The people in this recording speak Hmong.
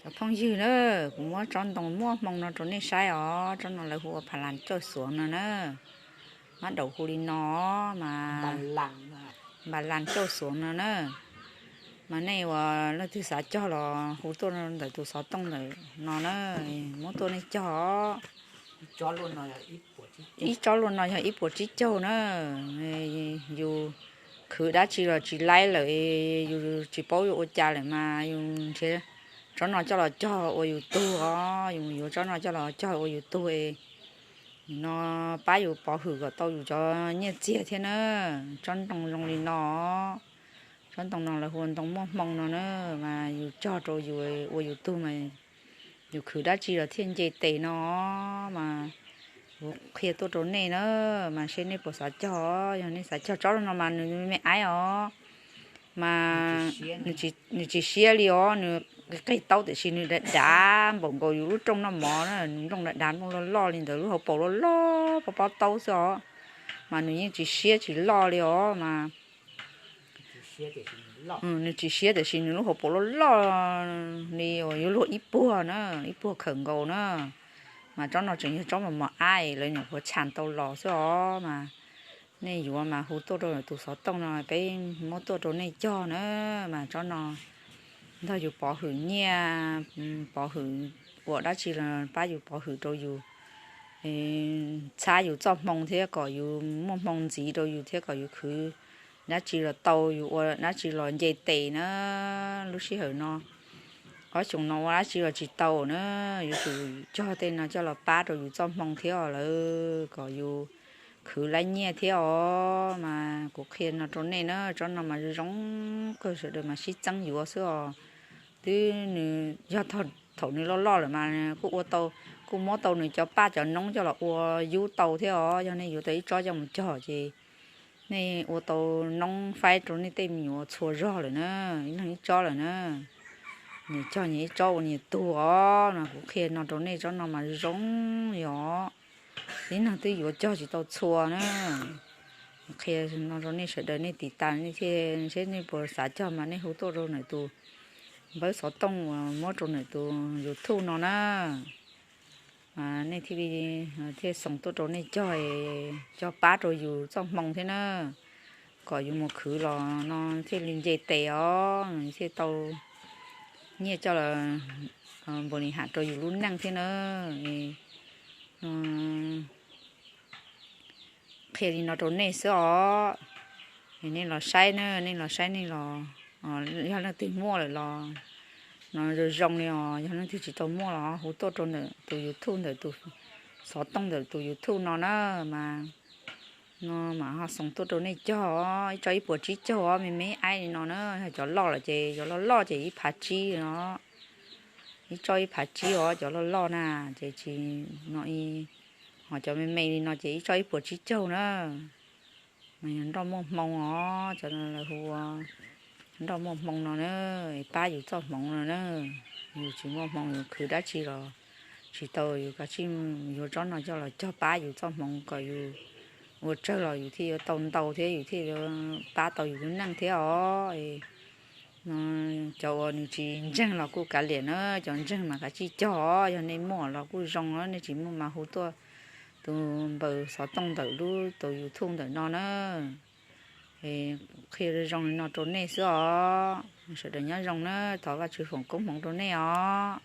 Cov phooj ywg na, kuv muab tsob ntoo muaj hmoo no rau nej saib os. Tsob no lawv hu ua pha las cauj xuav no na. Mab daum hu li no mas pha las cauj xuav no na. Mas nej uas leej twg xav cog los hu tuaj ntawm tus xov tooj ntawm no na, muab tuaj nej cog. Ib tsob luaj no yog ib puas tsib caug na. Yus khwv dab tsi los tsis laib lawm, yus tsis paub yuav ua cas lawm mas yus nrhiav tsob no coj los cog ua yus tug os. Yus yuav tsob no coj los cog ua yus tug no pab yus pov hwm kom tau yus cov nyiaj txiag thiab na. Tsob ntoo zoo li no, tsob ntoo no lawv hu ua ntoo muaj hmoo no na. Mas yus cog rau yus ua yus tug mas yus khwv dab tsi los thiaj nce tes no. Mas kuv qhia tuaj rau nej na, mas seb nej puas xav cog. Yog nej xav cog tsob no mas nws me me aib os, mas nws tsis siab li os. Nws qig taub tiam sis nws dav dav npaum nkaus yus lub rooj noj mov na, nws nplooj dav dav nplooj loj loj li ntawd, lub hauv paus loj loj pob pob taub xwb os. Mas nws yeej tsis siab tsis loj li os mas. Nws tsis siab tiam sis nws lub hauv paus loj loj li uas yuav luag ib puag na, ib puag khawm nkaus na. Mas tsob no tseem yog tsob mos mos ab, lawv nyuam qhuav tsham tau los xwb os. Mas nej yuav mas hu tuaj rau tus xov tooj no peb muab tuaj rau nej cog na. Mas tsob no nrog yus pov hwm nyiaj, pov hwm ua dab tsi los pab yus pov hwm rau yus, txhab yus txoj hmoo thiab kom yus muaj hmoo ntxiv rau yus thiab kom yus khwv dab tsi los tau, yus ua dab tsi los nce tes na. Lub sij hawm no, ob xyoos no ua dab tsi los tsis tau na, yuav tsum cog tej no coj los pab rau yus txoj hmoo thiab lawm kom yus khwv laib nyiaj thiab os. Mas kuv qhia no rau nej na, tsob no mas zoo zoo kawg, sawv daws mas sib txeeb yuav xwb os. Twb nws yog thaum nws loj loj lawm mas kuj ua tau, kuj muab tau nws cov paj cov noob coj los ua yub tau thiab os. Yog nej yuav tau ib tsob coj mus cog ces nej ua tau noob faib rau nej tej me nyuam txhua zog lawm na, ib leeg ib tsob lawm na. Nyias cog nyias ib tsob ua nyias tug os. Mas kuv qhia no rau nej, tsob no mas zoo li os. Ib leeg twb yuav cog tsis tau txhua na. Qhia no rau nej sawv daws nej tiv tas nej thiaj seb nej puas xav cog mas nej hu tuaj rau ntawm tus npawb xov tooj uas muab rau ntawm tus YouTube no na. Mas nej thiaj li, thiaj xoo tuaj rau nej cog, cog pab rau yus txoj hmoo thiab na. Kom yus mus khwv los no thiaj li nce tes os, thiaj tau nyiaj coj los npau li ham rau yus lub neej thiab na. Qhia li no rau nej xwb os. Nej los saib na, nej los saib nej los, yog leej twg muaj lawm los no zoo zoo li os. Yog leej twg tsis tau muaj los hu tuaj rau ntawm tus YouTube, ntawm tus xov tooj ntawm tus YouTube no na. Mas no mas ho xoo tuaj rau nej cog os, ib tsob ib puas tsib caug os, me me aib li no na. Yog cov loj lawm ces, cov loj loj ces ib phav tsib no, ib tsob ib phav tsib os. Cov loj loj na ces tsis no, ho cov me me li no ces ib tsob ib puas tsib caug na. Mas yog nroj muaj hmoo os, cov no lawv hu ua nroj muaj hmoo no na, pab yus txoj hmoov no na. Yus tsis muaj hmoo yus khwv dab tsi los tsis tau, yus kav tsij yuav tsob no coj los cog pab yus txoj hmoov kom yus ua tsawg los yus thiaj yuav tau ntau thiab yus thiaj yuav pab tau yus lub neej thiab os. Cov uas nws tsis ntseeg los kuj kav liam na, cov ntseeg mas kav tsij cog os. Yog nej muaj los kuj zoo, nej tsis muaj mas hu tuaj tus npawb xov tooj ntawm lub tus YouTube ntawm no na. Qhia zoo li no rau nej xwb os. Sawv daws nyob zoo na, thov Vajtswv foom koob hmoov rau nej os.